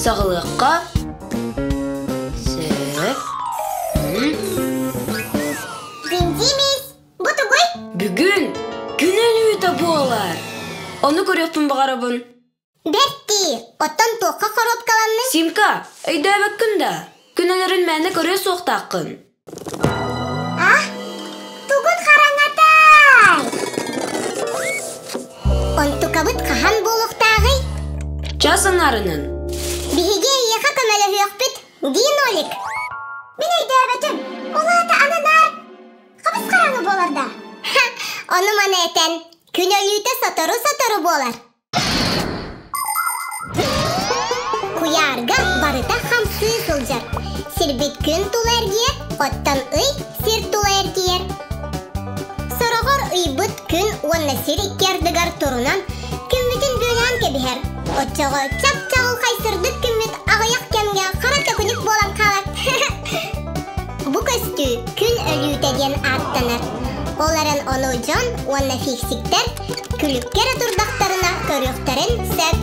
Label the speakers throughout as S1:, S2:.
S1: Саҕалыахха сөп.
S2: Димдимис, бу тугуй?
S1: Бүгүн күн өлүүтэ буолар. Ону көрүөхпүн баҕарабын.
S2: Бэрт дии, оттон туохха хоруопкаланныҥ?
S1: Симка, өйдөөбөккүн да, күн өлөрүн мээнэ көрүө суохтааххын.
S2: А? Тугун хараҥатай? Онтукабыт хаһан буолуохтааҕый?
S1: Час аҥаарынан.
S2: Биһиги эйиэхэ көмөлөһүөхпүт, дии Нолик. Мин өйдөөбөтүм. Ол аата аны наар хабыс хараҥа буолар да? Ону маны этэн, күн өлүүтэ сотору-сотору буолар. Куйаарга барыта хамсыы сылдьар. Сирбит күн тула эргийэр, оттон ый сир тула эргийэр. Сороҕор ыйбыт күн уонна сир икки ардыгар турунан күммүтүн бүөлээн кэбиһэр. Оччоҕо чап-чаҕылхай сырдык күммүт аҕыйах кэмҥэ хара төкүнүк буолан хаалар. Бу көстүү күн өлүүтэ диэн ааттанар. Ол эрэн ону дьон уонна фиксиктэр күлүккэ эрэ турдахтарына көрүөхтэрин сөп.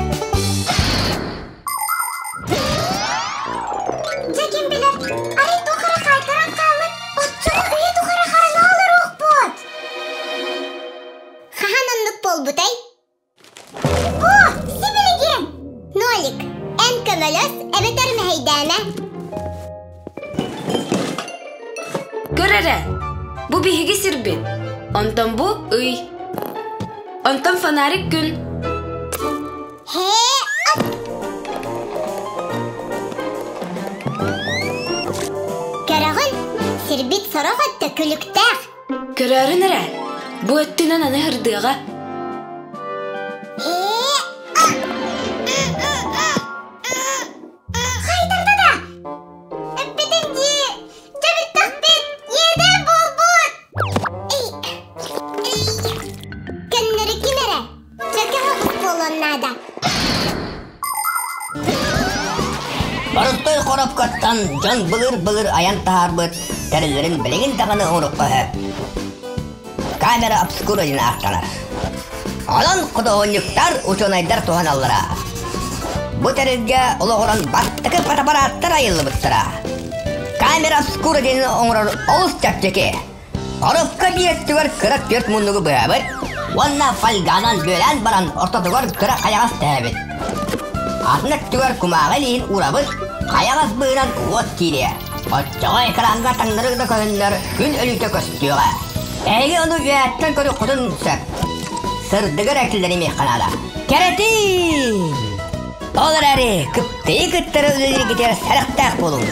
S2: Дьэ ким билэр, арай туох эрэ хаайтаран хааллын, оччоҕо үйэ тухары хараҥа олоруохпут. Хаһан оннук буолбутай? О, сибилигин! Нолик, эн көмөлөс эбэтэр мэһэйдээмэ.
S1: Көр эрэ, бу биһиги сирбит. Онтон бу ый. Онтон фонарик күн.
S2: Һээ, ат! Көрөҕүн, сирбит сорох өттө күлүктээх.
S1: Көрөөрүн эрэ, бу өттүнэн аны ырдыаҕа.
S2: Ээ, Хайтарда да! Эппитин дии, дьэ бүттэхпит, иэдээн буолбут! Көннөрү ким эрэ, чөкө оҕус буолуон наада.
S3: Боростуой коробкаттан дьон былыр-былыр айан таһаарбыт тэриллэрин билигин даҕаны оҥоруохха сөп. Камера обскура диэн ааттанар. Онон худуоһунньуктар, учуонайдар туһаналлара. Бу тэрилгэ олоҕуран бастакы фотоаппараттар айыллыбыттара. Камера обскура диэни оҥорор олус чэпчэки. Коробка биир өттүгэр кыра түөрт муннугу быһабыт уонна фольганан бүөлээн баран ортотугар кыра хайаҕас тэһэбит. Атын өттүгэр кумааҕы илииһин уурабыт, хайаҕас быыһынан уот киириэ. Оччоҕо экраҥҥа таҥнары да көһүннэр күн өлүүтэ көстүөҕэ. Эһиги ону үөһэттэн көрүөххүтүн сөп. Сырдыгы эрэ киллэримиэххэ наада. Кэрэтиин! Ол эрээри кыптыйы кыттары үлэлииргитигэр сэрэхтээх буолуҥ.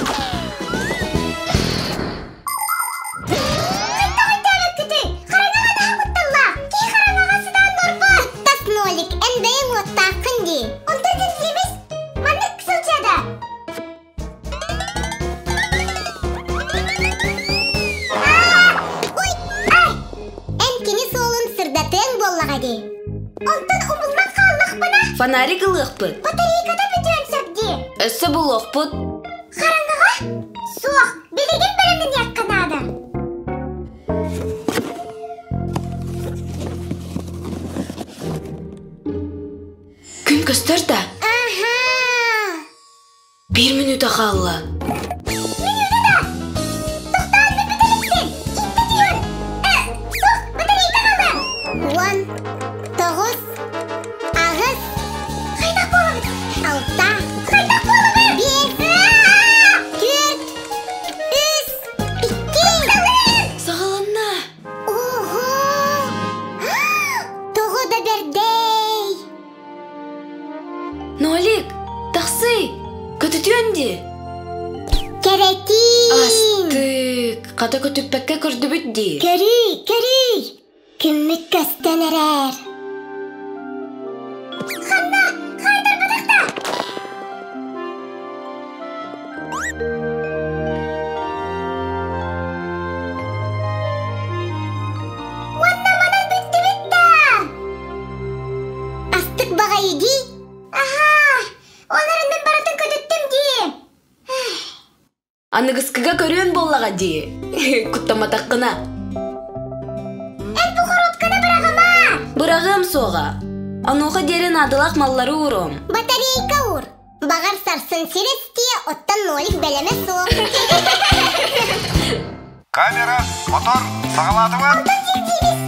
S2: Тас нолик, эн бэйэҥ уоттааххын дии. Онтон кэнсиэбис маннык сылдьада. Ой, ай! Эн кини суолун сырдатыаҥ буоллаҕа дии. Онтон умуллан хааллахпына?
S1: Фонарик ылыахпыт.
S2: Батарейката бүтүөн сөп дии.
S1: Өссө булуохпут.
S2: Хараҥаҕа? Суох, билигин бэлэмнэниэххэ наада.
S1: Күн көстөр да?
S2: Аха!
S1: Биир мүнүүтэ хаалла.
S2: Мүнүүтэ да! Тохтоон бүппүт иликсин! Иттэ түһэн! Э, суох, батарейка хаалла! Уон, тоҕус, аҕыс, хайдах буолабыт? Алта, хайдах буолабыт? Биэс, түөрт, үс, икки,
S1: Саҕаланна!
S2: Ого! Тоҕо да бэрдэй!
S1: Нолик, тахсый! Көтүтүөн дии!
S2: Кэрэтиин!
S1: Астык! Хата көтүппэккэ көрдүбүт дии.
S2: Көрүй, көрүй! Күммүт көстөн эрэр. Ханна? Хаайтарбатах да! Уонна манан бүттүбүт да! Астык баҕайы дии. Аһаа, ол эрэн мин барытын көтүттүм дии.
S1: Аныгыскыга көрүөн буоллаҕа дии. Куттамматаххына.
S2: Эн бу коробканы быраҕыма!
S1: Быраҕыам суоҕа. Онуоха диэри наадалаах маллары ууруом.
S2: Батарейка уур. Баҕар сарсын сир эстиэ, оттон Нолик бэлэмэ суох.
S4: Камера, мотор, саҕалаатыбыт.
S2: Алтан сирдиибит.